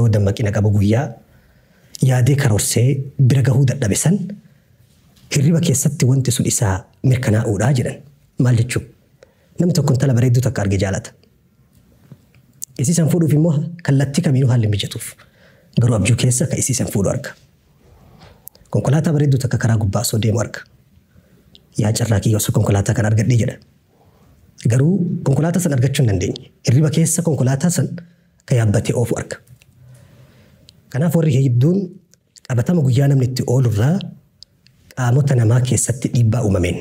yeroo dammaqina qabu guyyaa yaadee karoorsee bira gahuu dadhabe san hirriba keessatti wanti sun isaa mirkanaa'uudha jedhan. Maal jechuun? Namni tokko intala bareedduu takka arge jaalata. Isii san fuudhuuf immoo kallattii kamiinuu haalli mijatuuf. Garuu abjuu keessa ka isii san fuudhu arga. Konkolaataa bareedduu takka karaa gubbaa osoo deemu arga. Yaa carraa kiyya osoo konkolaataa kana argadhee jedha. Garuu konkolaataa san argachuu hin dandeenye. Hirriba keessa konkolaataa san ka yaabbatee oofu arga. Kanaaf warri hedduun qabatama guyyaa namni itti oolurraa qaamota namaa keessatti dhiibbaa uumameen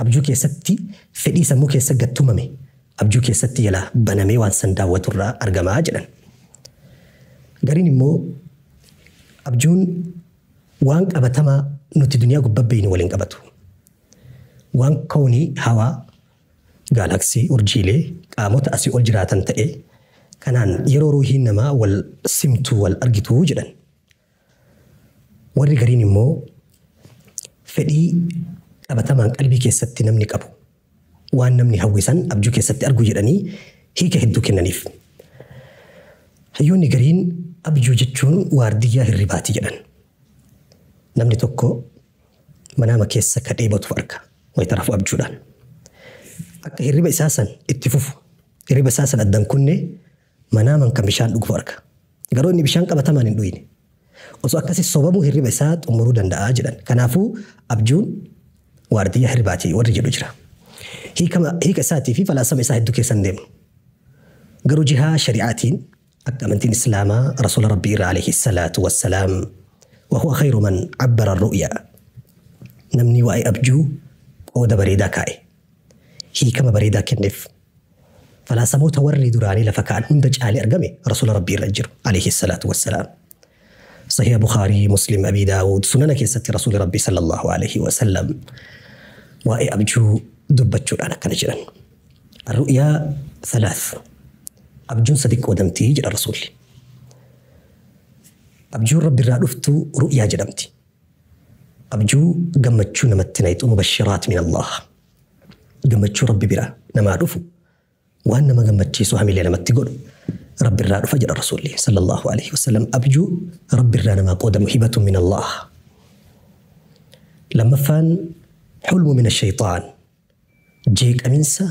abjuu keessatti fedhii sammuu keessa gattumame abjuu keessatti jalaa banamee waan san daawwaturraa argamaa jedhan. Gariin immoo abjuun waan qabatamaa nuti duniyaa gubbaa beeynu waliin qabatu. Waan koonii hawaa gaalaksii urjiilee qaamota asii ol jiraatan ta'e kanaan yeroo ruuhiin namaa wal simtu wal argitu jedhan. Warri gariin immoo fedhii qabatamaan qalbii keessatti namni qabu waan namni hawwisan abjuu keessatti argu jedhanii hiika hedduu kennaniif. Hayyoonni gariin abjuu jechuun waardiyyaa hirribaati jedhan. Namni tokko manaama keessa ka dheebotu arga wayita rafu abjuudhaan. Akka hirriba isaa san itti fufu hirriba isaa san addan kunne manaaman kan bishaan dhugu arga. Garuu inni bishaan qabatamaan hin dhuyine. Osoo akkasi sobamuu hirriba isaa xumuruu danda'a jedhan. Kanaafuu abjuun waardiyyaa hirribaati warri jedhu jira. Hiika isaatii fi falaasama isaa hedduu keessa hin deemnu. Garuu jihaa shari'aatiin akka amantiin Islaamaa Rasuula Rabbii irraa alayhi salaatu wassalaam wa huwa khayru man abbara ru'ya. Namni waa'ee abjuu qooda bareedaa kaa'e. Hiikama bareedaa kenneef. Falaasamoota warri duraanii lafa kaa'an hunda caalee argame Rasuula Rabbii irra jiru alayhi salaatu wassalaam. Sahiha Bukhaarii, Muslim, Abi Daawud sunana keessatti Rasuuli Rabbii sallallahu alayhi wa sallam waa'ee abjuu dubbachuudhaan akkana jedhan. Ru'yaa thalath. Abjuun sadi qoodamtii jedha Rasuulli. Abjuun Rabbi irraa dhuftu ru'yaa jedhamti. Abjuu gammachuu namatti nayxu mubashiraat min Allah. Gammachuu Rabbi biraa namaa dhufu waan nama gammachiisu hamilee namatti godhu Rabbi irraa dhufa jedha Rasuulli sallallahu alaihi wasallam. Abjuu Rabbi irraa namaa qoodamu hibatun min Allah. Lammaffaan xulmu min ashaytaan. Jeeqaminsa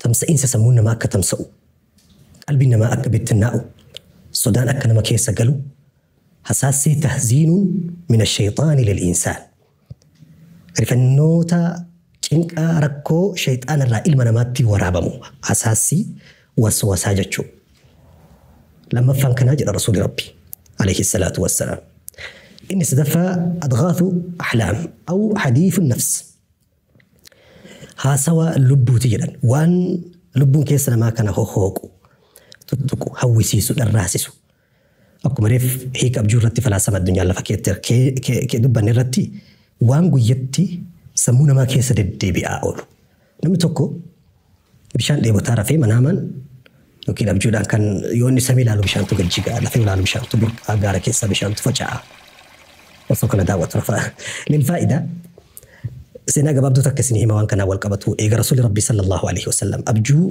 tamsa'iinsa sammuun namaa akka tamsa'u qalbiin namaa akka bittinnaa'u sodaan akka nama keessa galu hasaassee tahziinuun min ashaytaani lil insaan. Rifannoota cinqaa rakkoo shayxaan irraa ilma namaatti waraabamu hasaassii waswasaa jechuu. Lammaffaan kanaa jedha Rasuuli Rabbi alayhi salaatu wassalaam. Inni sadaffaa adghaathu ahlaam aw hadiithu nafs. Haasawa lubbuuti jedhan waan lubbuun keessa namaa kana hohooqu tuttuqu hawwisiisu dharraasisu. Akkuma reef hiika abjuu irratti falaasama addunyaa lafa keetti dubbanne irratti waan guyyatti sammuu namaa keessa deddeebi'aa oolu. Namni tokko bishaan dheebotaa rafee manaamaan yookiin abjuudhaan kan yoo inni samii ilaalu bishaantu gad jiga, lafa ilaalu bishaantu burqaa, gaara keessaa bishaantu faca'a. Osoo kana daawwatu rafa. Lilfaayidaa seenaa gabaabduu takka isin hima waan kanaa wal qabatu. Eega Rasuulli Rabbii sallallahu alaihi wasallam abjuu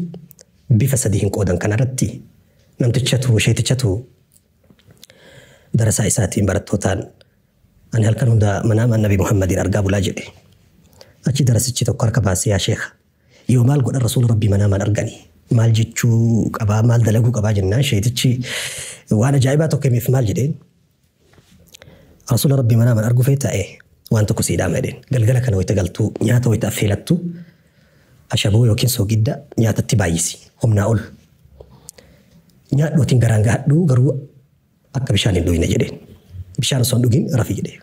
bifa sadii hin qoodan kanarratti namtichatu sheetichatu darasaa isaatiin barattootaan ani halkan hunda manaamaan Nabi Muhammadiin argaa bulaa jedhe. Achi darasichi tokko harka baasee yaa sheekha yoo maal godhan Rasuula Rabbii manaamaan arganii maal jechuu qabaa maal dalaguu qabaa jennaan sheetichi waan ajaa'ibaa tokko himeef maal jedheen Rasuula Rabbii manaamaan arguu fee ta'e waan tokko sii dhaama jedheen galgala kana wayita galtuu nyaata wayita affeelattu ashaboo yookiin soogidda nyaatatti baay'isi humnaa ol nyaadhootiin garaan gahadhuu garuu akka bishaan hin dhuyne jedheen bishaan osoo hin dhugin rafi jedhee.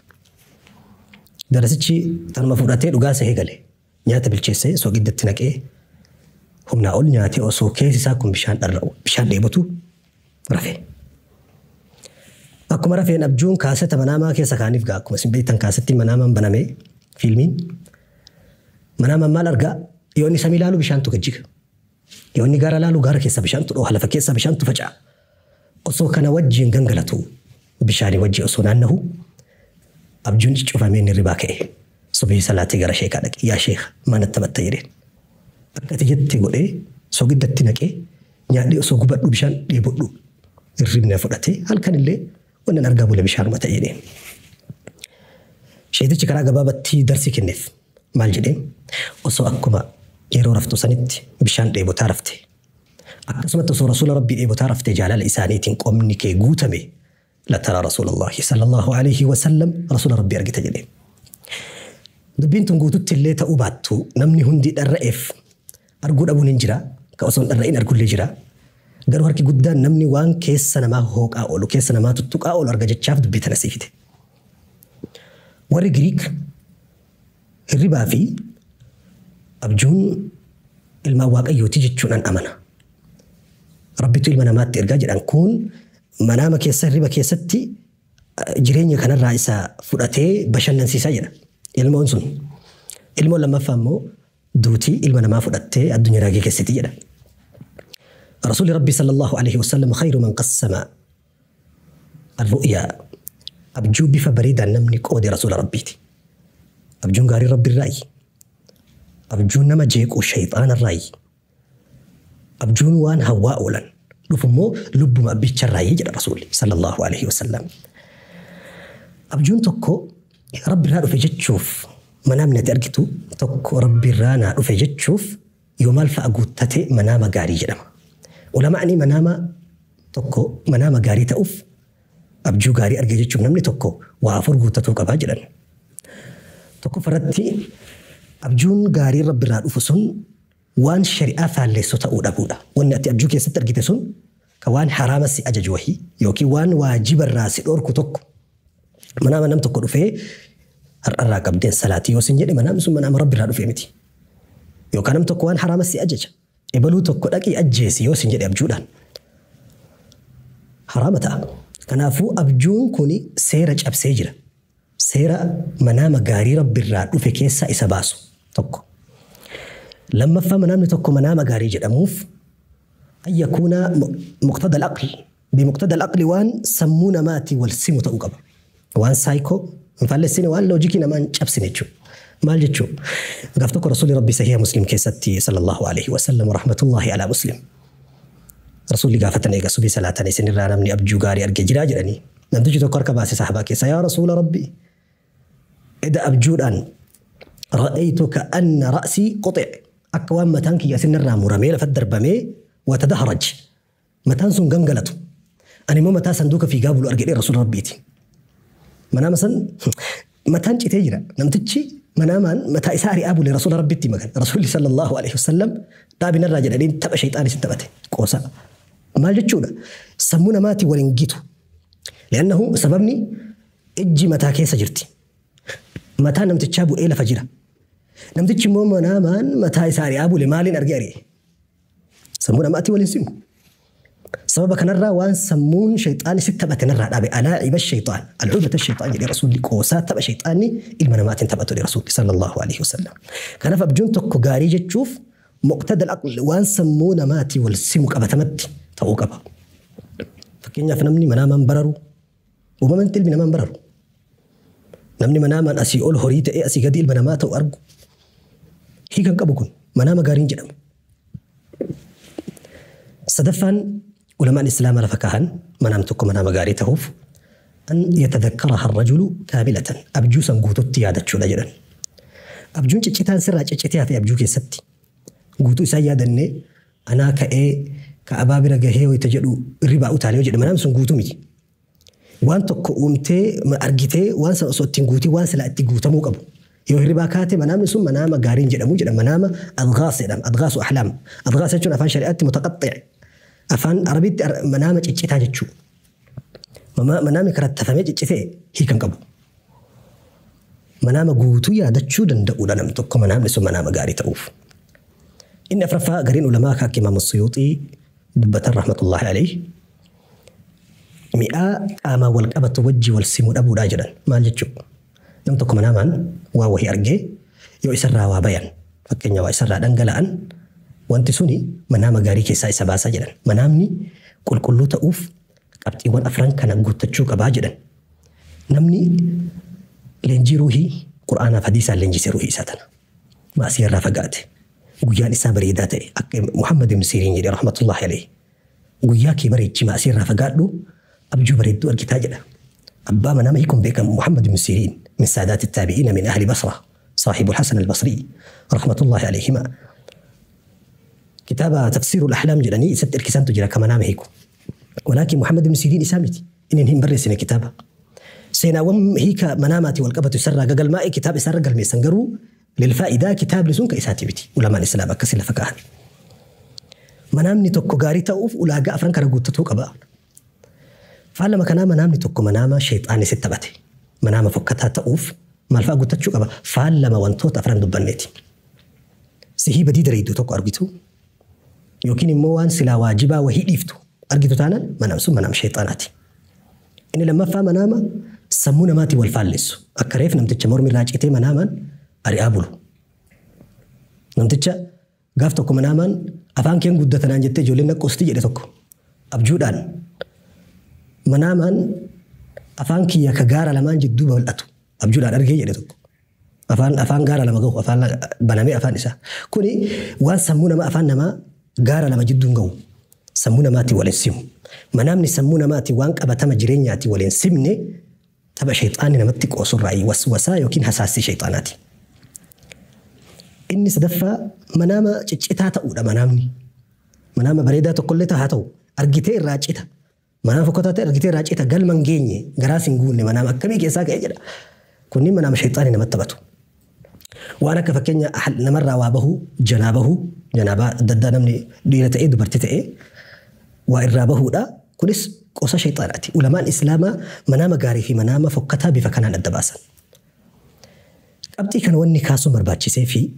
Darasichi tanuma fudhatee dhugaa sahee gale nyaata bilcheessee soogiddatti naqee humnaa ol nyaatee osoo keessi isaa kun bishaan dharra'u bishaan dheebotu rafe. Akkuma rafeen abjuun kaaseta manaamaa keessa kaaniif gaa akkuma isin beektan kaasetti manaamaan banamee fiilmiin manaamaan maal argaa yoo inni samii ilaalu bishaantu gad jiga yoo inni gaara ilaalu gaara keessa bishaantu dhoha lafa keessa bishaantu faca'a osoo kana wajjin gangalatu bishaanii wajjin osoo naannahu abjuun cufamee inni ribaa ka'e subii salaatee gara sheekaa dhaqe yaa sheeka manatti taphatta jedheen akka ati jette godhee sogiddatti naqee nyaadhee osoo gubadhu bishaan dheebodhu Hirribni na fudhate halkan illee wannan argaa bule bishaanuma ta'e jedheen. Sheetichi karaa gabaabatti darsii kenneef maal jedheen osoo akkuma yeroo raftu sanitti bishaan dheebotaa rafte. Akkasumatti osoo rasuula rabbii dheebotaa rafte jaalala isaaniitiin qomni kee guutame latara rasuulallahi sallallahu alaihi wasallam rasuula rabbii argita jedheen. Dubbiin tun guututti illee ta'uu baattu namni hundi dharra'eef arguu dhabuun hin jira. Ka osoo hin dharra'in argullee jira. Garuu harki guddaan namni waan keessa namaa hooqaa oolu keessa namaa tuttuqaa oolu arga jechaaf dubbii tana sii fide. Warri Giriik hirribaa fi abjuun ilmaan waaqayyooti jechuudhaan amana. Rabbitu ilma namaatti ergaa jedhan kun manaama keessa hirriba keessatti jireenya kanarraa isa fudhatee bashannansiisaa jedha. Ilmoon sun. Ilmoon lammaffaa immoo duutii ilma namaa fudhattee addunyaa raagee keessatti jedha. Rasuulli Rabbi sallallahu alaihi wasallam khayru man qassama arru'yaa abjuu bifa bareedaan namni qoode rasuula Rabbiiti. Abjuun gaarii Rabbi irraayi. Abjuun nama jeequ shayxaana irraayi. Abjuun waan hawwaa oolan dhufu immoo lubbuma abbicha irraayi jedha rasuulli sallallahu alaihi wasallam. Abjuun tokko Rabbi irraa dhufe jechuuf manaamni ati argitu tokko Rabbi irraa naa dhufe jechuuf yoo maal fa'a guuttate manaama gaarii jedhama. Ulamaa'ni manaama tokko manaama gaarii ta'uuf abjuu gaarii arge jechuuf namni tokko waa afur guuttatuu qabaa jedhan. Tokkoffaratti abjuun gaarii Rabbi irraa dhufu sun waan shari'aa faalleessu ta'uu dhabuudha. Wanni ati abjuu keessatti argite sun ka waan haraama si ajaju wahii yookiin waan waajiba irraa si dhorku tokko. Manaama nam tokko dhufee har'arraa qabdeen salaatii yoo sin jedhe manaamni sun manaama Rabbi irraa dhufee miti. Yookaan nam tokko waan haraama si ajaja. Ebaluu tokko dhaqii ajjeesi yoo sin jedhe abjuudhaan. Haraama ta'a. Kanaafuu abjuun kun seera cabsee jira. Seera manaama gaarii Rabbi irraa dhufe keessaa isa baasu tokko. Lammaffaa manaamni tokko manaama gaarii jedhamuuf an yakuuna muqtada al-aql bimuqtada al-aqli waan sammuu namaatii wal simu ta'uu qaba. Waan saayikoo hin faallessine waan loojikii namaa hin cabsine jechuudha. Maal jechuudha? Gaaf tokko Rasuulli Rabbi sahiha Muslim keessatti sallallahu alaihi wasallam rahmatullahi ala Muslim. Rasuulli gaafatan eega subii salaatan isinirraa namni abjuu gaarii arge jiraa jedhanii. Namtichi tokko harka baase sahabaa keessa yaa Rasuula Rabbi eda abjuudhaan ra'aytu ka'anna ra'sii quxic akka waan mataan kiyya isinirraa muramee lafa darbamee watadaharaj mataan sun gangalatu. Ani immoo mataa sanduuqa fiigaa bulu argedhee Rasuula Rabbiiti. Manaama san mataan citee jira. Namtichi manaamaan mataa isaa ari'aa bule Rasuula Rabbitti makan. Rasuulli sallallahu alaihi wasallam dhaabinarraa jedhanii tapha shayxaan isin taphate qoosa. Maal jechuudha? Sammuu namaatiin wal hin gitu. Li'annahu sababni ijji mataa keessa jirti. Mataa namtichaa bu'ee lafa jira. Namtichi immoo manaamaan mataa isaa ari'aa bule maaliin argee ari'e? Sammuu namaatiin wal hin simu. Sababa kanarraa waan sammuun shayxaanni sitti taphate narraa dhaabe alaa'iba shayxaan al'uubata shayxaan jedhee rasuulli qoosaa tapha shayxaanni ilma namaatiin taphatu jedhe rasuulli sallallahu alaihi wasallam. Kanaaf abjuun tokko gaarii jechuuf muqtada al-aql waan sammuu namaatii wal simu qabatamatti ta'uu qaba. Fakkeenyaaf namni manaamaan bararu uumamatti ilmi namaan bararu. Namni manaamaan asii ol horii ta'ee asii gadi ilma namaa ta'u argu hiikan qabu kun manaama gaariin jedhama. Sadaffaan ulamaan islaama lafa kahan manaam tokko manaama gaarii ta'uuf an yatadhakkaraha arrajulu kaamilatan abjuu san guututti yaadachuudha jedhan. Abjuun ciccitaan sirraa ciccitee hafe abjuu keessatti guutuu isaa yaadannee anaa ka'ee ka'abaa bira gahee wayita jedhu hirribaa utaalee yoo jedhe manaamni sun guutuu miti. Waan tokko uumtee argitee waan sana osoo ittiin guutii waan silaa itti guutamuu qabu. Yoo hirribaa kaate manaamni sun manaama gaariin jedhamu jedha manaama adghaas jedhama adghaasu ahlaam. Adghaas jechuun afaan shari'aatti mutaqaxxic afaan arabiitti manaama ciccitaa jechuudha. Manaamni karattafamee ciccitee hiikan qabu. Manaama guutuu yaadachuu danda'uudha namni tokko manaamni sun manaama gaarii ta'uuf. Inni afraffaa gariin ulamaa akka Imaam Suyuuxii dubbatan rahmatullahi alayhi mi'aa qaamaan wal qabatu wajji wal simuu dhabuudhaa jedhan. Maal jechuudha? Nam tokko manaamaan waa wahii argee yoo isarraa waa bayan fakkeenya waa isarraa dhangala'an wanti suni manaama gaarii keessaa isa baasaa jedhan. Manaamni qulqulluu ta'uuf qabxiiwwan afran kana guuttachuu qabaa jedhan. Namni leenjii ruuhii Qur'aanaaf hadiisaan leenjisee ruuhii isaa tana. Maasii irraa fagaate. Guyyaan isaa bareedaa ta'e akka Muhammad ibn Siriin jedhe rahmatullahi alayhi. Guyyaa kee bareechi maasii irraa fagaadhu abjuu bareedduu argitaa jedha. Abbaa manaama hiikuun beekamu Muhammad ibn Siriin min saadaati taabi'iina min ahli Basra صاحب الحسن البصري رحمة الله عليهما. كتاب تفسير الأحلام جلني ست إركسان تجرى كما نام هيكو. ولكن محمد بن سيرين إسامتي إن هم برسنا كتابه. سيناوم هيك مناماتي والقبة سر قال ماء كتاب سر قال ميسنجرو للفائدة كتاب لسونك إساتي بتي علماء الإسلام أكسل فكاهن. منامني توكو غاري تأوف ولا جاء فرنك رجوت توك أبا. فلما كان منامني توكو منامة شيطاني ستة بتي منامة فكتها تأوف ما الفا قلت تشوك أبا. فلما وانتوت أفران دبنتي. سهي بدي دريدو توكو أرجيتو. يمكن موان سلا واجبا وهي ديفتو أرجيتو تانا منام سو منام شيطاناتي. إن لما فا منامة سمونا ماتي والفالس أكريف نمتج مرمي راجعتي مناما أريابلو نمتج قافتكم مناما أفان كين قدتنا جت جولنا قصتي جدتك أبجودان مناما أفان كي يكجارة لما جدوب والأتو أبجودان أرجع جدتك أفان جارة لما جو أفان بنامي أفان إسا كوني وان سمونا ما أفان نما جارة لما جدون جو سمونا ماتي والسم منامني سمونا ماتي وانك أبتما جرينياتي والسمني تبع شيطاني نمتك أصر رأي وسوسة يمكن حساسي شيطاناتي. إني سدفة منامة تشتها تقول منامني منامة بريدة تقولتها هاتو أرجتي راجتها منام فكتها أرجتي راجتها قال من جيني جراس نقول منام أكمل كيساك أجرا كوني منام شيطاني نمتبته. وأنا كفكني أحد نمر وابه جنابه جنابه ضد نمني ديرة إيه دبرتة إيه وإرابه لا كلس قصة شيطاناتي. علماء الإسلام منام جاري في منام فكتها بفكنا الدباسا. أبدي كان وني كاسو مرباتشي سيفي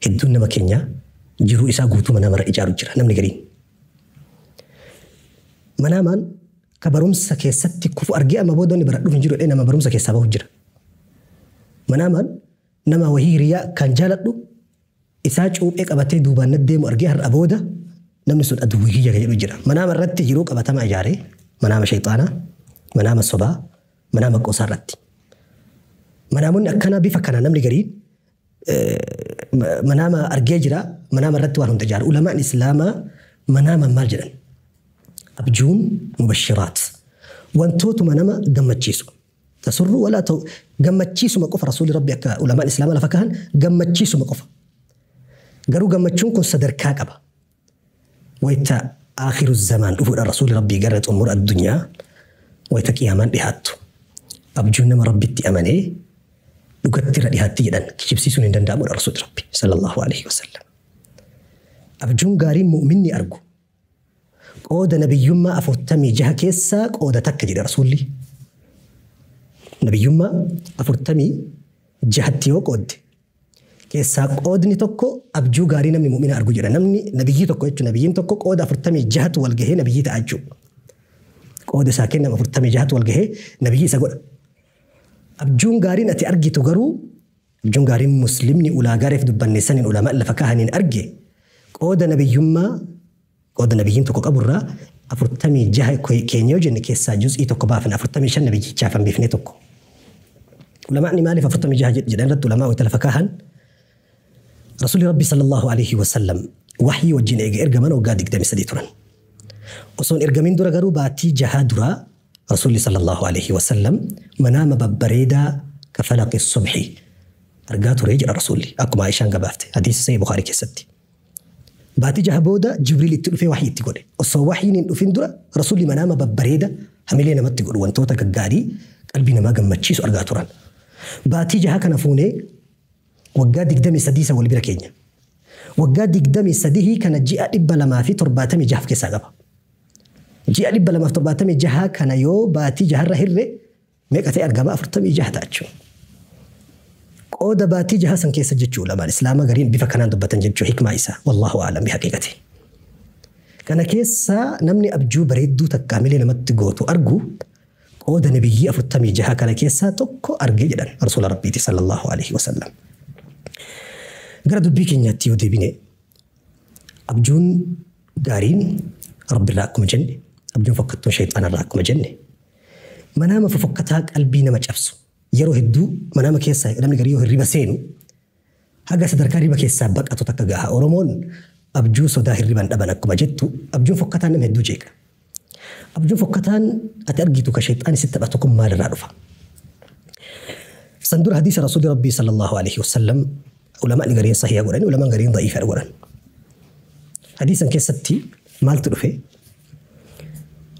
هدون مكينيا جرو إسا قوتو منام رأي جارو جرا نمني قرين. مناما كبرمسا كيستي كفو أرجع ما بودوني برأدو من جرو إيه نما برمسا كيسابه جرا. مناما نما وهي رياء كان جالتو إسا جوب إك أبتي دوبان ندم أرجع أبوده نمني سود أدوية جرا جرا. منام الرت جروك أبتما جاري منام شيطانة منام الصبا منام قصار رتي. منامون أكنا بفكنا نمني قرين منام أرجع منام الرت وارهم تجار. علماء الإسلام منام مالجرا أبجون مبشرات وانتوت منام جمتشيسو تسر ولا تو جمتشيسو مقف رسول ربي علماء الإسلام لفكهن جمتشيسو مقف قالوا جمتشون كن صدر كاكبا ويتا آخر الزمان أفور الرسول ربي قرأت أمور الدنيا ويتا قيامان بهاتو أبجون ما ربي تأمني نكتر لهاتي جدا كيبسيسون إن دندام الرسول ربي صلى الله عليه وسلم. أبجون قارين مؤمني أرجو قود نبي يما أفرتمي جهة كيسا قود تكجد رسولي نبي يما أفرتمي جهة تيو قود كيسا قودني تكو أبجو قارين من مؤمن أرجو جرا نمني نبيي تكو يتو نبيين تكو قود أفرتمي جهة والجهة نبيي تأجو قود ساكن أفرتمي جهة والجهة نبيي سقول أبجون قارين أتي أرجي تجرو أبجون قارين مسلمني ولا قارف دبن سنين ولا مألف كهنين أرجي قود نبي يما قود نبيين تكو قبرة أفرتمي جهة كينيو جن كيسا جزء تكو بافن أفرتمي شن نبيي شافن بيفني تكو ولا معني مالي فأفرتمي جهة جدا رد ولا ما وتلفكاهن رسول ربي صلى الله عليه وسلم وحي وجين إرجمان وقاد قدام سديترن وصون إرجمين درا قالوا باتي جهة درا رسول صلى الله عليه وسلم منام ببريدة كفلق الصبح أرجعت رجل الرسول أكو عائشة قبافته حديث سيد بخاري كستي باتي جهة بودا جبريل التلفي وحي تقول وصو وحي نفين درا رسول منام ببريدة هملينا ما تقول وانتوتا كجاري قلبنا ما جمتشيس أرجعت ران باتي جهة كنفوني وقاد قدامي سديسة والبرا كينيا وقاد قدامي سديه كان جاء إبا لما في ترباتمي جهة في كيسا جاء إبا لما في ترباتمي جهة كان يو باتي جهة رهرة ميكا أرقما أفرتمي جهة تأتشو قود باتي جهة سن كيسا جتشو لما الإسلام قرين بفكنا دبتن جتشو حكمة إيسا والله أعلم بحقيقته كان كيسا نمني أبجو بريدو تكاملي نمت قوتو أرجو قود نبيي أفرتمي جهة كان كيسا تكو أرجي جدا رسول ربي صلى الله عليه وسلم. Gara dubbii keenyaatti yoo deebine abjuun gaariin Rabbirraa akkuma jenne abjuun fokkattuun shayxaanarraa akkuma jenne manaama fofokkataa qalbii nama cabsu yeroo hedduu manaama keessaa namni garii yoo hirriba seenu haga sadarkaa hirriba keessaa baqatu takka gaha. Oromoon Abjuu sodaa hirriban dhaban akkuma jettu abjuun fokkataan nama hedduu jeeqa. Abjuun fokkataan ati argitu ka shayxaan sitti taphatu kun maalirraa dhufa? San dura hadiisa Rasuulli Rabbii sallallahu alaihi wasallam ulamaan gariin sahiha godhan, ulamaan gariin da'iifa godhan. Hadiisan keessatti maaltu dhufe?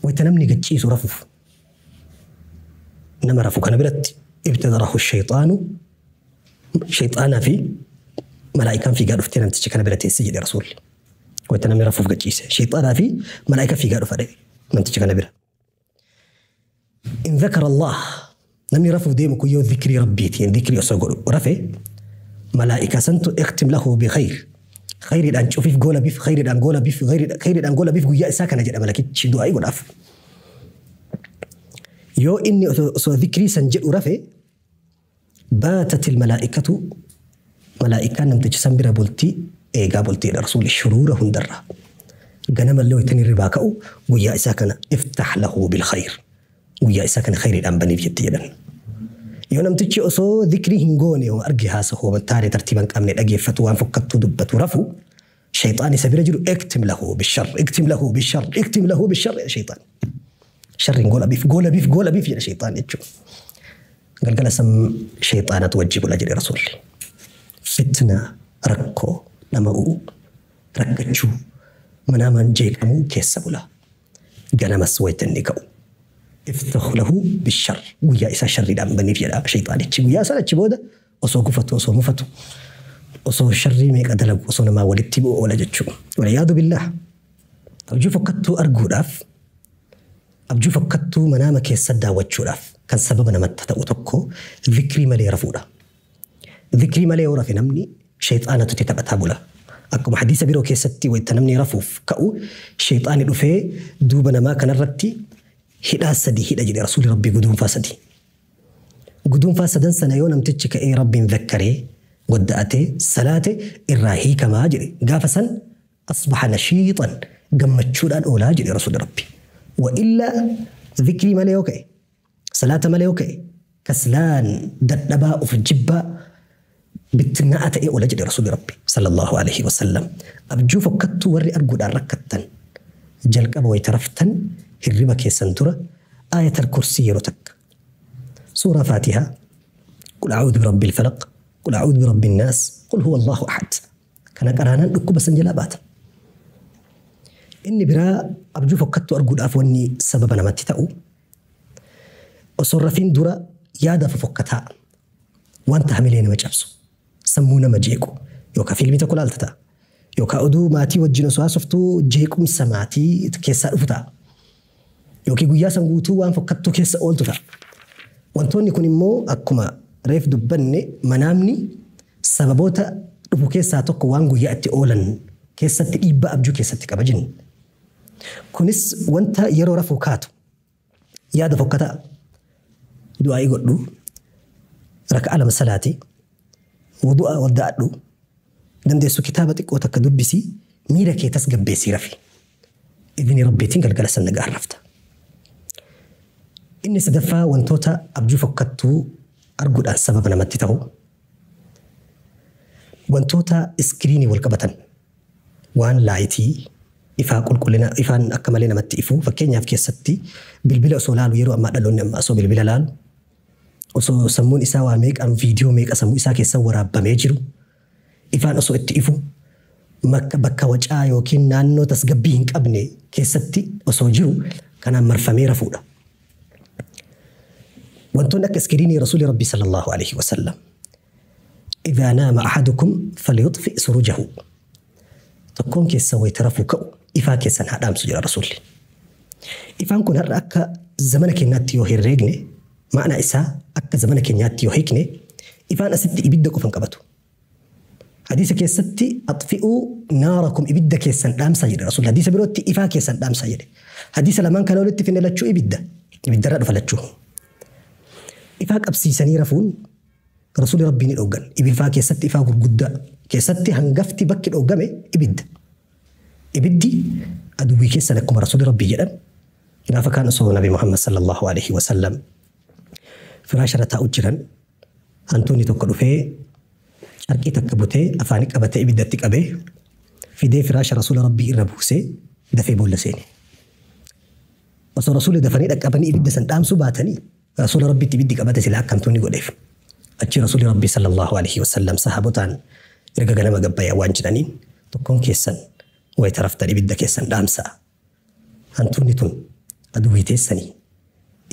Wayita namni gachiisu rafuuf nama rafu kana biratti ibtadarahu shayxaanu, shayxaanaa fi malaa'ikaan fiigaa dhuftee namticha kana bira teesse jedhe Rasuulli. Wayita namni rafuuf gachiise shayxaanaa fi malaa'ika fiigaa dhufa namticha kana bira. In dhakara Allah, namni rafuuf deemu kun yoo dhikrii Rabbiitiin dhikrii osoo godhu rafe, malaa'ika santu ikhtim lahu bi khayr, khayriidhaan cufiif goola biif, khayriidhaan goola biif, khayriidhaan goola biif guyyaa isaa kana jedha malakichi du'aa godhaaf. Yoo inni osoo dhikrii san jedhu rafe, baatatil malaa'ikatu, malaa'ikaan namticha san bira bultii eegaa bultiidha Rasuulli shuruura hundarraa. Ganamallee wayitanii ribaa ka'u guyyaa isaa kana iftah lahu bil khayr, guyyaa isaa kana khayriidhaan baniif jetti jedhan. Yoo namtichi osoo dhikrii hin goone yoo arge haasa'u taane tartiiba hin qabne dhageeffatu waan fokkattuu dubbatu rafu, shayxaan isa bira jiru iktim lahu bishar, iktim lahu bishar, iktim lahu bishar shayxaan. Sharriin goola biif, goola biif, goola biif jedha shayxaan jechuudha. Galgala san shayxaanatu wajji bula jedhe Rasuulli. Fitna, rakkoo, dhama'uu, rakkachuu, manaamaan jeeqamuu keessa bula. Ganamas wayita inni ka'u. Iftahu lahu bishar, guyyaa isaa sharriidhaan baniif jedha shayxaanichi. Guyyaa sana achi booda osoo gufatu, osoo mufatu, osoo sharrii meeqa dalagu, osoo namaa walitti bu'u oola jechuudha. Waliyyaadu billaah. Abjuu fokkattuu arguudhaaf, abjuu fokkattuu manaama keessa daawwachuudhaaf kan sababa namatti ta'u tokko dhikrii malee rafuudha. Dhikrii malee yoo rafe namni shayxaanatu itti taphataa bula. Akkuma hadiisa biroo keessatti wayita namni rafuuf ka'u shayxaani dhufee duuba namaa kanarratti hidhaa sadii hidha jedhe Rasuulli Rabbii, guduunfaa sadii. Guduunfaa sadan sana yoo namtichi ka'ee Rabbiin zakkaree wadda'atee salaate irraa hiikamaa jedhe. Gaafa san asbaha nashiixan, gammachuudhaan oolaa jedhe Rasuulli Rabbii. Wa illaa dhikrii malee yoo ka'e, salaata malee yoo ka'e, kaslaan, dadhabaa, of jibbaa, bittinnaa'aa ta'ee oola jedhe Rasuulli Rabbi sallallahu alaihi wasallam. Abjuu fokkattuu warri arguudhaan rakkattan jalqaba wayita raftan hirriba keessan dura aayatal kursii yeroo takka, suuraa Faatihaa, qul a'uudhu birabbil falaq, qul a'uudhu birabbin naas, qul huwa Allahu ahad kana qaraanaan dhukkuba san jalaa baata. Inni biraa abjuu fokkattuu arguudhaaf wanni sababa namatti ta'u osoo rafiin dura yaada fofokkataa, wanta hamilee nama cabsu, sammuu nama jeequ, yookaan fiilmii tokko laalta ta'a, yookaan oduu maatii wajjin osoo haasoftuu jeequmsa maatii keessaa dhufu ta'a, yookiin guyyaa san guutuu waan fokkattuu keessa ooltu ta'a. Wantoonni kun immoo akkuma reef dubbanne manaamni sababoota dhufu keessaa tokko waan guyyaa itti oolan keessatti dhiibbaa abjuu keessatti qaba jenna. Kunis wanta yeroo rafuu kaatu yaada fokkataa du'aa'ii godhu, raka'a lama salaatii, wudu'a wadda'adhu, dandeessu kitaaba xiqqoo takka dubbisii miira kee tasgabbeessii rafi. Idni Rabbiitiin galgala san nagaan rafta. Inni sadaffaa wantoota abjuu fokkattuu arguudhaan sababa namatti ta'u wantoota iskiriinii wal qabatan, waan laayitii ifaa qulqullina ifaan akka malee namatti ifu, fakkeenyaaf keessatti bilbila osoo laalu, yeroo ammaa dhaloonni amma osoo bilbila laalu, osoo sammuun isaa waa meeqaan viidiyoo meeqa sammuu isaa keessa waraabbamee jiru, ifaan osoo itti ifu, bakka wacaa yookiin naannoo tasgabbii hin qabne keessatti osoo jiru kanaan marfamee rafuudha. Wantoonni akka iskiriinii Rasuulli Rabbii sallallahu alaihi wasallam idhaa naama ahadukum falyutfi surujahu, tokkoon keessa wayita rafuu ka'u ifaa keessan haa dhaamsu jedha Rasuulli. Ifaan kun har'a akka zamana keenyaatti yoo herreegne, ma'anaa isaa akka zamana keenyaatti yoo hiikne, ifaan asitti ibidda qofa hin qabatu. Hadiisa keessatti axfi'uu naarakum, ibidda keessan dhaamsaa jedhe Rasuulli. Hadiisa birootti ifaa keessan dhaamsaa jedhe. Hadiisa lamaan kana walitti finne lachuu ibidda. Ibiddarraa dhufa lachuu. Ifaa qabsiisanii rafuun Rasuulli Rabbii ni dhooggan. Ifaa keessatti ifaa gurguddaa keessatti hangafti bakki dhooggame ibidda. Ibiddi aduwwii keessan akkuma Rasuulli Rabbii jedhan. Gaafa kaan osoo Nabi Muhammad sallallahu alaihi wasallam firaasharra taa'u jiran hantuunni tokko dhufee carqii takka butee afaanii qabatee ibiddatti qabee Fidee firaasha Rasuula Rabbii irra buusee dafee boolla seene. Osoo Rasuulli dafanii dhaqqabanii ibidda san dhaamsuu baatanii Rasuula Rabbiitti ibiddi qabate silaa akkamtuu ni godheef. Achi Rasuulli Rabbii sallallahu alaihi wasallam sahaabotaan erga ganama gabbayaa waan jedhaniin tokkoon keessan wayita raftan ibidda keessan dhaamsaa. Hantuunni tun aduwwii teessanii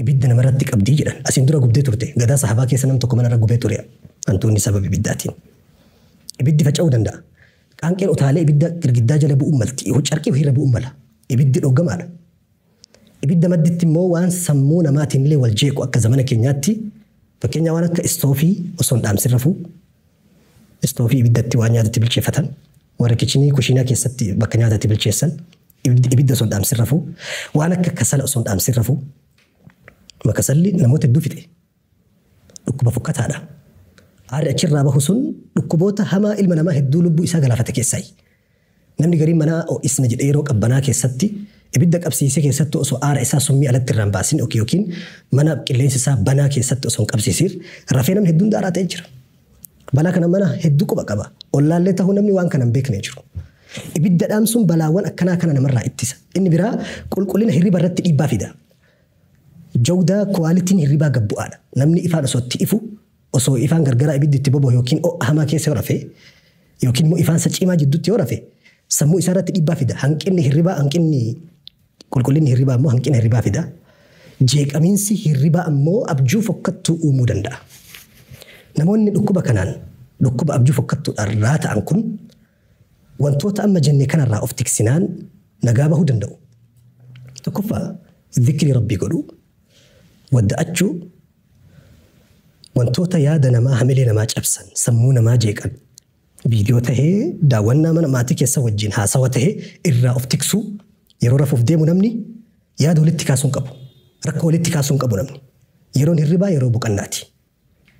ibidda namarratti qabdii jedhan. Asiin dura gubdee turte gadaa sahaabaa keessa nam tokko manarra gubee ture hantuunni sababa ibiddaatiin. Ibiddi faca'uu danda'a. Qaanqeen utaalee ibidda girgiddaa jala bu'uun malti. Carqii irra bu'uun mala. Ibiddi dhoggamaadha. Ibidda madditti immoo waan sammuu namaatiin illee wal jeequ akka zamana keenyaatti fakkeenya waan akka istoofii osoo hin dhaamsin rafuu, istoofii ibiddatti waan nyaatatti bilcheeffatan, warra kichinii kushiinaa keessatti bakka nyaatatti bilcheessan ibidda osoo hin dhaamsin rafuu, waan akka kasala osoo hin dhaamsin rafuu. Kasalli namoota hedduu fixe. Dhukkuba fokkataadha. Aarri achirraa bahu sun dhukkuboota hamaa ilma namaa hedduu lubbuu isaa galaafate keessaayi. Namni gariin manaa ho'isna jedhee yeroo qabbanaa keessatti ibidda qabsiisee keessatti osoo aara isaa summii alatti irraan baasin yookiin mana qilleensi isaa banaa keessatti osoo hin qabsiisiin rafee namni hedduun daaraa ta'ee jira. Balaa kana mana hedduu quba qaba. Ollaallee ta'uu namni waan kana hin beekne jiru. Ibidda dhaamsuun balaawwan akkanaa kana namarraa ittisa. Inni biraa qulqullina hirriba irratti dhiibbaa fida. Jawdaa kuwaalitiin hirribaa gad bu'aadha. Namni ifaan osoo itti ifu osoo ifaan gargaraa ibiddi itti bobo'u yookiin ho'a hamaa keessa yoo rafe yookiin immoo ifaan isa cimaa jidduutti yoo rafe sammuu isaa irratti dhiibbaa fida. Hanqinni hirribaa hanqinni qulqullinni hirribaa immoo hanqina hirribaa fida. Jeeqamiinsi hirribaa ammoo abjuu fokkattuu uumuu danda'a. Namoonni dhukkuba kanaan dhukkuba abjuu fokkattuudhaan raata'an kun wantoota amma jenne kanarraa of tiksinaan nagaa bahuu danda'u. Tokkoffaa zikrii Rabbii godhuu, wadda'achuu, wantoota yaada namaa hamilee namaa cabsan, sammuu namaa jeeqan, viidiyoo tahee daawwannaa mana maatii keessa wajjin haasawa tahee irraa of tiksuu. Yeroo rafuuf deemu namni yaada walitti kaasuu hin qabu. Rakkoo walitti kaasuu hin qabu namni. Yeroon hirribaa yeroo boqannaati.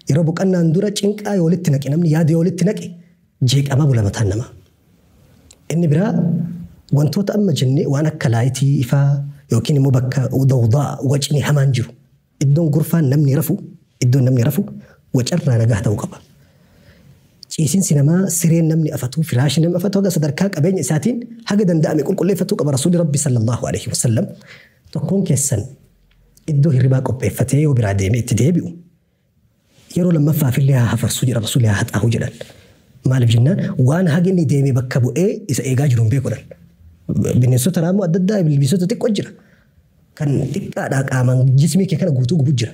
Yeroo boqannaan dura cinqaa yoo walitti naqe namni yaada yoo walitti naqe jeeqamaa bula mataan namaa. Inni biraa wantoota amma jennee waan akka laayitii ifaa yookiin immoo bakka dawdaa wacni hamaan jiru. Iddoon gurfaan namni rafu, iddoon namni rafu wacarraa nagaa ta'uu qaba. Ciisinsi namaa sireen namni afatu, firaashni namni afatu haga sadarkaa qabeenya isaatiin haga danda'ame qulqulleeffatuu qaba Rasuulli Rabbi sallallahu alaihi wasallam. Tokkoon keessan iddoo hirribaa qopheeffatee yoo biraa deemee itti deebi'u yeroo lammaffaaf illee haa hafarsu jedha Rasuulli haa haxaahu jedhan. Maaliif jennaan waan hagi inni deemee bakka bu'ee isa eegaa jiru hin beeku jedhan. Bineensota raammoo adda addaa ilbiisota xiqqoo jira. Kan xiqqaadhaa qaamaan jismii kee kana guutuu gubu jira.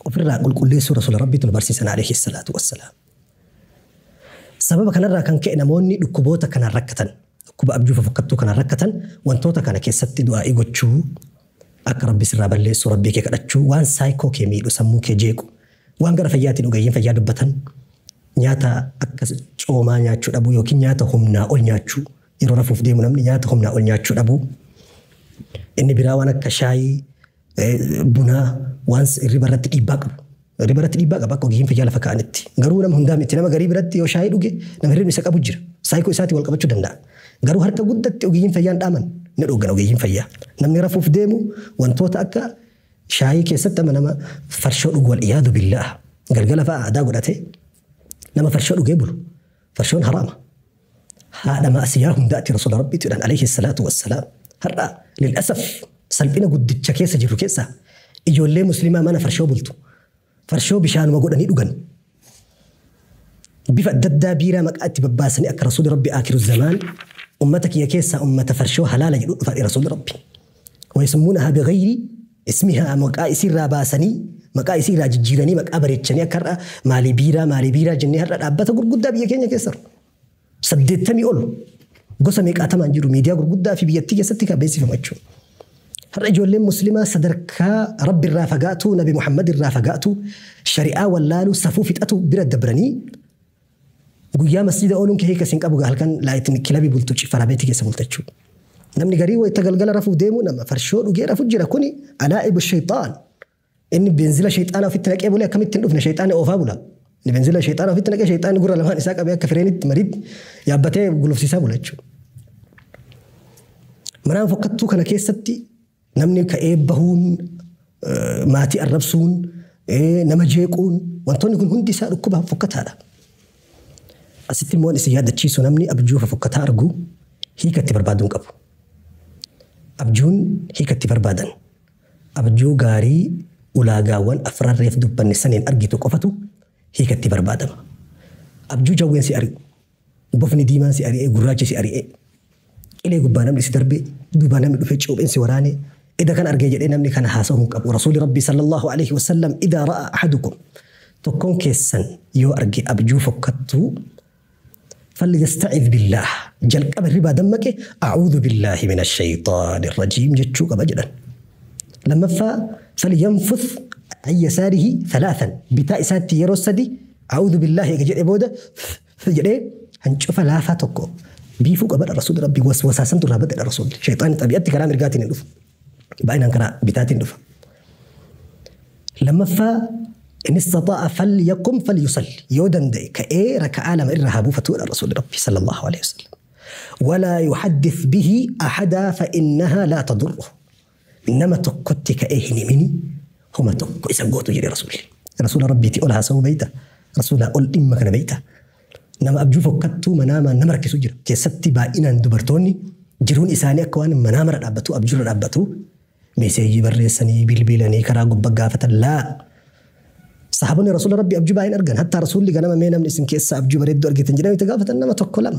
Ofirraa qulqulleessuu Rasuula Rabbiitu nu barsiisan alayhi salaatu wassalaam. Sababa kanarraa kan ka'e namoonni dhukkuboota kanaan rakkatan, dhukkuba abjuu fofokkattuu kanaan rakkatan wantoota kana keessatti du'aa'ii gochuu, akka Rabbi sirraa balleessu Rabbii kee kadhachuu, waan saayikoo kee miidhu sammuu kee jeequ, waan gara fayyaatiin ogeeyyiin fayyaa dubbatan, nyaata akka coomaa nyaachuu dhabuu yookiin nyaata humnaa ol nyaachuu, yeroo rafuuf deemu namni nyaata humnaa ol nyaachuu dhabuu. Inni biraa waan akka shaayii, bunaa waan hirriba irratti dhiibbaa qabu. Hirriba irratti dhiibbaa qaba akka ogeeyyiin fayyaa lafa kaa'anitti. Garuu nama hundaa miti nama garii biratti yoo shaayii dhuge nama hirribni isa qabu jira. Saayikoo isaatiin wal qabachuu danda'a. Garuu harka guddatti ogeeyyiin fayyaan dhaaman ni dhoogan ogeeyyiin fayyaa. Namni rafuuf deemu wantoota akka shaayii keessatti amma nama farshoo dhugu wal iyaadu billaah. Galgala fa'a aadaa godhatee nama farshoo dhugee bulu. Farshoon haraama. Haadha maasiyaa hundaatti Rasuula Rabbiitu jedhan alayhi salaatu wassalaam. Har'a lil'asaf salphina guddicha keessa jirru keessaa ijoollee musliimaa mana farshoo bultu. Farshoo bishaanuma godhanii dhugan. Bifa adda addaa biiraa maqaa itti babbaasanii akka Rasuulli Rabbi aakiru zamaan ummata kiyya keessaa ummata farshoo halaala jedhu dhufa Rasuulli Rabbi. Wayasummuunahaa bighayri ismihaa maqaa isiirraa baasanii maqaa isiirraa jijjiiranii maqaa bareechanii akka har'a maalii biiraa maalii biiraa jennee har'a dhaabbata gurguddaa biyya keenya keessa jiru. 80 ol gosa meeqaatamaan jiru miidiyaa gurguddaa fi biyyattii keessatti kan beeksifamu jechuudha. Har'a ijoolleen musliimaa sadarkaa Rabbi irraa fagaatu, Nabi Muhammad irraa fagaatu, shari'aa wallaaluu, safuu fixatu bira dabranii guyyaa masjiida ooluun kee hiika siin qabu halkan laayitiin kilabii bultu ciffaraa beetii keessa bulta jechuudha. Namni garii wayita galgala rafuuf deemu nama farshoo dhugee rafu jira kuni alaa'ibu shayxaan. Inni beenzila shayxaanaa ofitti naqee bulee akkamitti hin dhufne shayxaanni oofaa bula. Inni beenzila shayxaanaa ofitti naqee shayxaanni gurra lamaan isaa qabee akka fireenitti mariitti yaabbatee gulufsiisaa bula jechuudha. Manaan fokkattuu kana keessatti namni ka'ee bahuun, maatii arrabsuun, nama jeequun wantoonni kun hundi isaa dhukkuba fokkataadha. Asitti immoo isin yaadachiisu namni abjuu fofokkataa argu Hiikatti barbaaduun qabu. Abjuun hiikatti barbaadan. Abjuu gaarii ulaagaawwan afran reef dubbanne saniin argitu qofatu hiikatti barbaadama. Abjuu jawween si ari'u, bofni diimaan si ari'ee, gurraachi si ari'ee, qilee gubbaa namni si darbee, duubaa namni dhufee cuupheen si waraanee, ida kan argee jedhee namni kana haasa'uu hin qabu. Rasuulli Rabbii sallallahu alaihi wasallam idaa ra'a ahadukum tokkoon keessan yoo arge abjuu fokkattuu فليستعذ بالله جل قبل ربا دمك أعوذ بالله من الشيطان الرجيم جتشو قبجلا لما فلينفث عن يساره ثلاثا بتاء ساتي يرسدي أعوذ بالله جل بودا جل هنشوف لا فاتكو بيفوق قبل الرسول ربي وسوسة سنت رابط الرسول شيطان طبيعتي كلام رجاتي ندف باين كرا بتاتي ندف لما إن استطاع فليقم فليصلي يودن دي كأي ركعة لما إرهابو فتول الرسول ربي صلى الله عليه وسلم ولا يحدث به أحدا فإنها لا تضره إنما تقت كأي هنمني هما تق إذا قوتو جري رسول رسول ربي تقولها سو بيتا رسول أقول إما كان بيتا نما أبجو فكتو مناما نمرك سجر كيستي بائنا دبرتوني جرون إساني أكوان منامر أبتو أبجر أبتو ميسيجي بريسني بلبلني كراغو بقافة لا صحابني رسول ربي أبجو باين أرجن حتى رسول لي قال ما من اسم كيس أبجو بريد أرجع تنجري تقافة إنما تقولم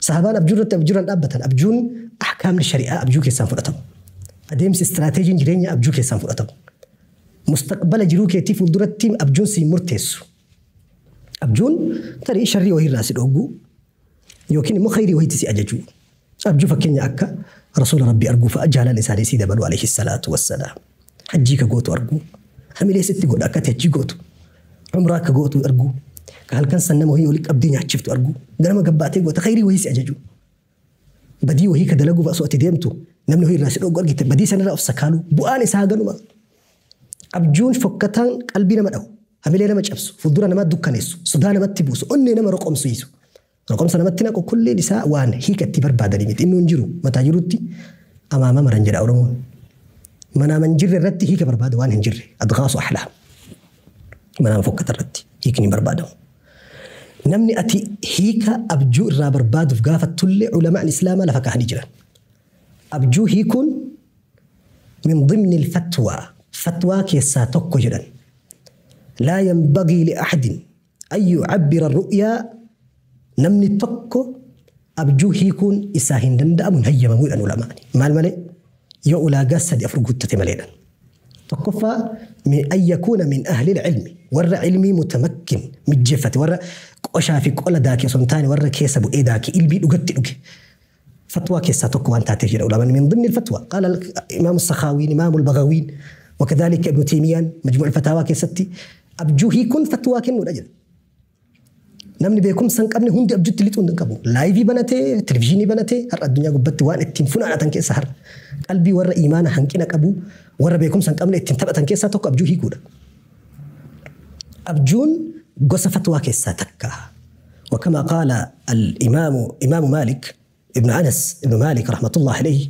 صحابان أبجو رت أبجو أبتن أبجون أحكام الشريعة أبجو كيسان فرتم أديمس استراتيجي جرينيا أبجو كيسان فرتم مستقبل جروك يتيف ودرت تيم أبجون سي مرتس أبجون ترى شري وهي راس الأوجو يمكن مو خيري وهي تسي أججو أبجو فكني أكا رسول ربي أرجو فأجعل لساني سيد بلو عليه الصلاة والسلام حجيك قوت أرجو hamilee sitti godha akka ati achi gootu umraa akka gootu argu ka halkan san nama wahii walitti qabdee nyaachiftu argu ganama gabbaatee goota khayrii wahii si ajaju badii wahii ka dalaguuf osoo ati deemtu namni wahii irraa si dhoogu argite badii sanarraa of sakaalu bu'aan isaa ganuma abjuun fokkataan qalbii nama dhahu hamilee nama cabsu fuuldura namaa dukkaneessu sodaa namatti buusu onnee nama roqomsiisu roqomsa namatti naqu kulleen isaa waan hiika itti barbaadanii miti inni hin jiru mataa jirutti amaama maran jedha Oromoon. منام جر الرتي هيك برباد وان هنجر أضغاث أحلام منام فكت الرتي هيك برباده نمني أتي هيك أبجو الرا برباد في قافة تل علماء الإسلام لفك هنجرا أبجو هيكون من ضمن الفتوى فتوى كيسا جرا لا ينبغي لأحد أن يعبر الرؤيا نمني تكو أبجو هيكون إساهن دندأ هيا ممول أن علماء مال مالي yoo ulaagaa sadi afur guuttate maleedha. Tokkoffaa an yakuuna min ahli ilmi warra ilmii mutamakkin mijjeeffate warra qoshaa fi qola daakee osoo hin taane warra keessa bu'ee daakee ilmii dhugatti dhuge. Fatwaa keessaa tokko waan taateef jedha ulamaan min dimni الفتوى قال الإمام السخاوين إمام البغوين وكذلك ابن تيمية مجموع الفتاوى keessatti abjuu hiikuun fatwaa kennuudha jedha. Namni beekumsa hin qabne hundi abjuutti lixuu hin qabu. Laayivii banatee, televizyiinii banatee, har'a addunyaa gubbatti waan ittiin funaanatan keessa har'a. Qalbii warra imaana hanqina qabu, warra beekumsa hin qabne ittiin taphatan keessaa tokko abjuu hiikuudha. Abjuun gosa fatwaa keessaa takka. وكما قال الإمام إمام مالك ابن أنس ابن مالك رحمة الله عليه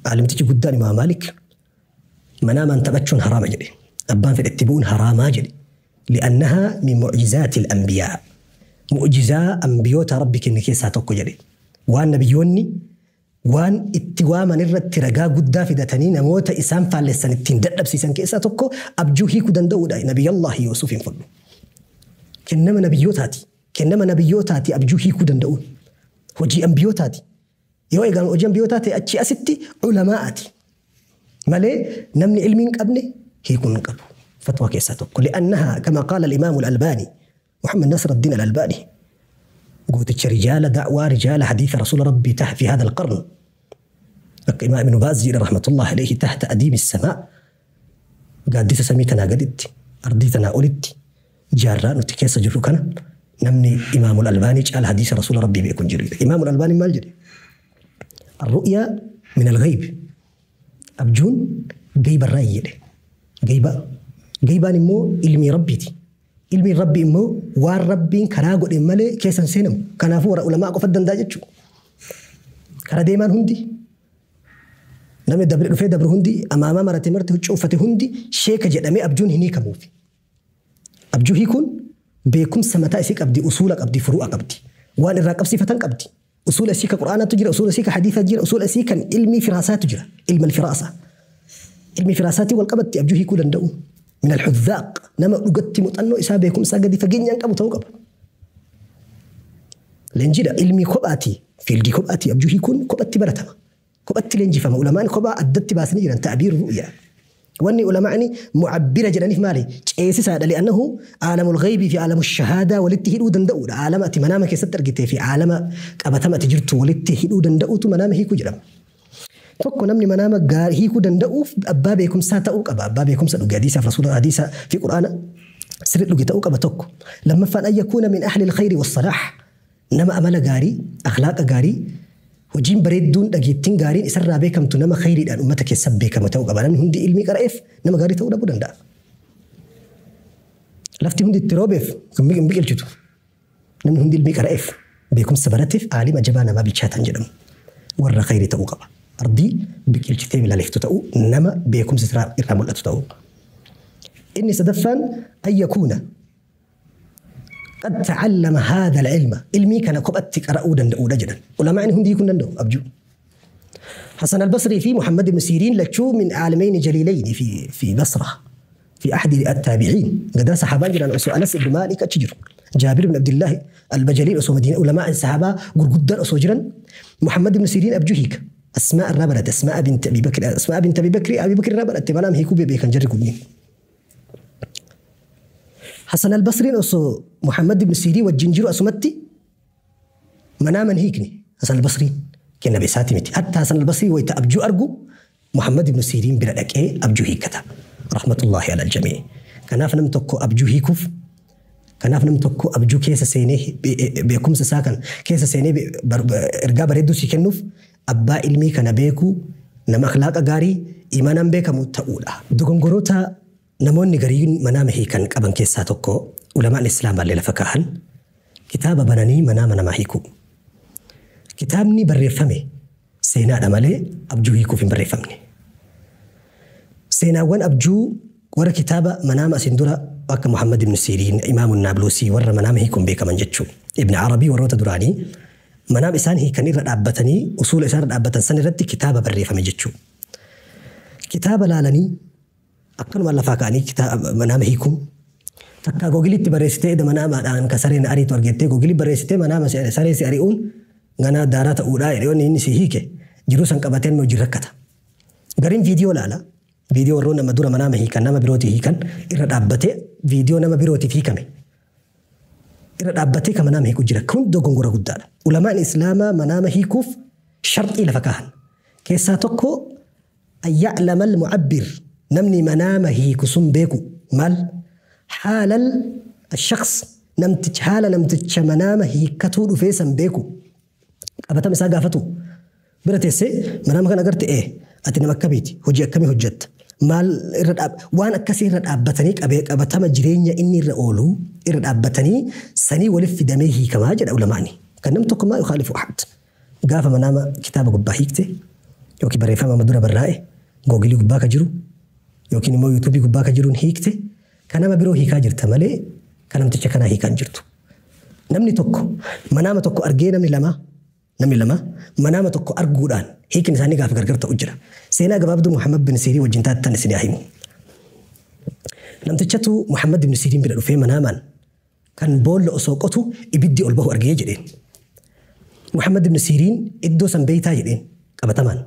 علمت قدام إمام مالك مناما تبتشون حرام جدي أبان في الاتبون حرام جدي لأنها من معجزات الأنبياء معجزة أنبيوت ربك إنك ساتوكو جدي وان نبيوني وان اتواما نرد ترقا قدا في دتنين موت إسام فالسان التين دلب سيسان كيساتوكو أبجوهي كدن دودا نبي الله يوسف فضل كنما نبيوتاتي كنما نبيوتاتي أبجوهي كدن دون هجي أنبيوتاتي يو إيقان هجي أنبيوتاتي أتشي أستي علماءاتي مالي نمني علمين قبني هيكون قبو فتوى كيساتوكو لأنها كما قال الإمام الألباني محمد نصر الدين الألباني قلت رجال دعوة رجال حديث رسول ربي تحت في هذا القرن الإمام ابن باز رحمة الله عليه تحت أديم السماء قادت سميتنا قدت أرضيتنا أولدت جاران وتكيس جروكنا نمني إمام الألباني قال حديث رسول ربي بيكون جريد إمام الألباني ما الجري الرؤيا من الغيب أبجون غيب الرأي غيب غيبان مو علمي ربيتي ilmi rabbi immoo waan rabbiin karaa godhe malee keessan seenamu. Kanaafuu warra ulamaa qofa danda'a jechuudha. Karaa deemaan hundi namni dabre dhufee dabre hundi amaamaa maratee marte huccuu uffate hundi sheeka jedhamee abjuun hin hiikamuuf. Abjuu hiikuun beekumsa mataa isii qabdi, usuula qabdi, furu'a qabdi. Waan irraa qabsiifatan qabdi. Usuula isii ka Qur'aanaatu jira, usuula isii ka hadiisaa jira, usuula isii kan ilmii firaasaatu jira. Ilma alfiraasa. Ilmi firaasaatii wal qabatti abjuu hiikuu danda'u. Min alxudhaaq nama dhugatti muuxannoo isaa beekumsaa gadi fageenyaan qabu ta'uu qaba. Leenjiidha ilmii kophaati fiildii kophaati abjuu hiikuun kophatti baratama. Kophatti leenjifama. Ulamaan kophaa addatti baasanii jiran ta'biir ru'yaa. Wanni ulamaani mucabbira jedhaniif maali? Ceesisaadha. Li'annahu aalamul ghaybii fi aalamu shahaadaa walitti hidhuu danda'uudha. Aalama ati manaama keessatti argitee fi aalama qabatama ati jirtu walitti hidhuu danda'uutu manaama hiikuu jedhama. Tokko namni manaama hiikuu danda'uuf abbaa beekumsaa ta'uu qaba. Abbaa beekumsa dhuge hadiisaaf rasuula hadiisa fi quraana sirri dhuge ta'uu qaba tokko. Lammaffaan an yakuuna min ahli alkhayri wassalaah. Nama amala gaarii, akhlaaqa gaarii, hojiin bareedduun dhageettiin gaariin isarraa beekamtu nama khayriidhaan uummata keessa beekamu ta'uu qaba. Namni hundi ilmii qara'eef nama gaarii ta'uu dhabuu danda'a. Lafti hundi itti roobeef hin biqilchitu. Namni hundi ilmii qara'eef beekumsa barateef aalima jabaa namaa bilchaataan jedhamu. Warra khayrii ta'uu qaba. Ardii biqilchitee bilaleeftu ta'uu nama beekumsa irraa mul'atu ta'uu. Inni sadaffaan an yakuuna قد تعلم هذا العلم علمي كان كبت قرأوا دندؤ جدا علماء هندي يكون دندؤ أبجو حسن البصري في محمد بن سيرين لتشو من عالمين جليلين في بصرة في أحد التابعين قد صحابة جران أسو أنس بن مالك أتشجر جابر بن عبد الله البجلي أسو مدينة علماء الصحابة قرقدان أسو جران محمد بن سيرين أبجو هيك أسماء الربلت أسماء بنت أبي بكر أسماء بنت أبي بكر أبي بكر الربلت تبلام هيكو بيبي كان جري كونين حسن البصري أسو محمد بن سيرين والجنجر أسمتي مناما هيكني حسن البصري كنا بساتمتي حتى حسن البصري ويتأبجو أرجو محمد بن سيرين بلا إيه أبجو هيكتا رحمة الله على الجميع. كناف نمتكو أبجو هيكوف كناف نمتكو أبجو كيس سينه بيكم ساكن كيس سينه إرجع بريدو سيكنوف أبا علمي كان بيكو نما أخلاق أجاري إيمانا بيك متأولا دكونغروتا namoonni gariin manaama hiikan qaban keessaa tokko ulamaan islaamaa illee lafa kaahan kitaaba bananii manaama namaa hiiku. Kitaabni barreeffame seenaadha malee abjuu hiikuuf hin barreeffamne. Seenaawwan abjuu warra kitaaba manaama asin dura akka Muhammad ibn Siriin, Imaamu Naabluusii warra manaama hiikuun beekaman jechuudha. Ibn Arabii warroota duraanii manaama isaan hiikan irra dhaabbatanii usuula isaan irra dhaabbatan san irratti kitaaba barreeffame jechuudha. Kitaaba laalanii akkanuma lafaa ka'anii kitaaba manaama hiikuun takka googilitti barreessitee manaamaadhaan ka sareen ariitu argettee googilii barreessitee manaama saree si ari'uun ganaa daaraa ta'uudhaa jedhee inni si hiike jiruu san qabatee inni hojii rakkata. Gariin viidiyoo laala. Viidiyoo warroon nama dura manaama hiikan nama birootii hiikan irra dhaabbatee viidiyoo nama birootiif hiikame. Irra dhaabbatee kan manaama hiiku jira. Kun dogongora guddaadha. Ulamaan islaamaa manaama hiikuuf sharxii lafa kaahan. Keessaa tokko an ya'lama al-mu'abbir namni manaama hiiku sun beeku maal haalal shakhs namticha haala namticha manaama hiikkatuu dhufee san beeku qabatama isaa gaafatu bira teessee manaama kana agarte ati nama akkamiiti hojii akkamii hojjetta maal irra dhaab waan akkasii irra dhaabbatanii qabatama jireenya inni irra oolu irra dhaabbatanii sanii waliif fidamee hiikamaa jedha ulamaani kan nam tokko maa yukhaalifu ahad gaafa manaama kitaaba gubbaa hiikte yookiin barreeffama dura barraa'e googilii gubbaa ka jiru yookiin immoo yuutuubii gubbaa ka jiruun hiikte kan nama biroo hiikaa jirta malee kan namticha kanaa hiikaa hin jirtu. Namni tokko manaama tokko argee namni lama manaama tokko arguudhaan hiikni isaanii gaafa gargar ta'u jira. Seenaa gabaabduu Muhammad bin Sirii wajjin taatan isin haa himu. Namtichatu Muhammad bin Siriin bira dhufee manaamaan kan boolla osoo qotu ibiddi ol bahu argee jedheen. Muhammad bin Siriin iddoo san beeytaa jedheen qabatamaan.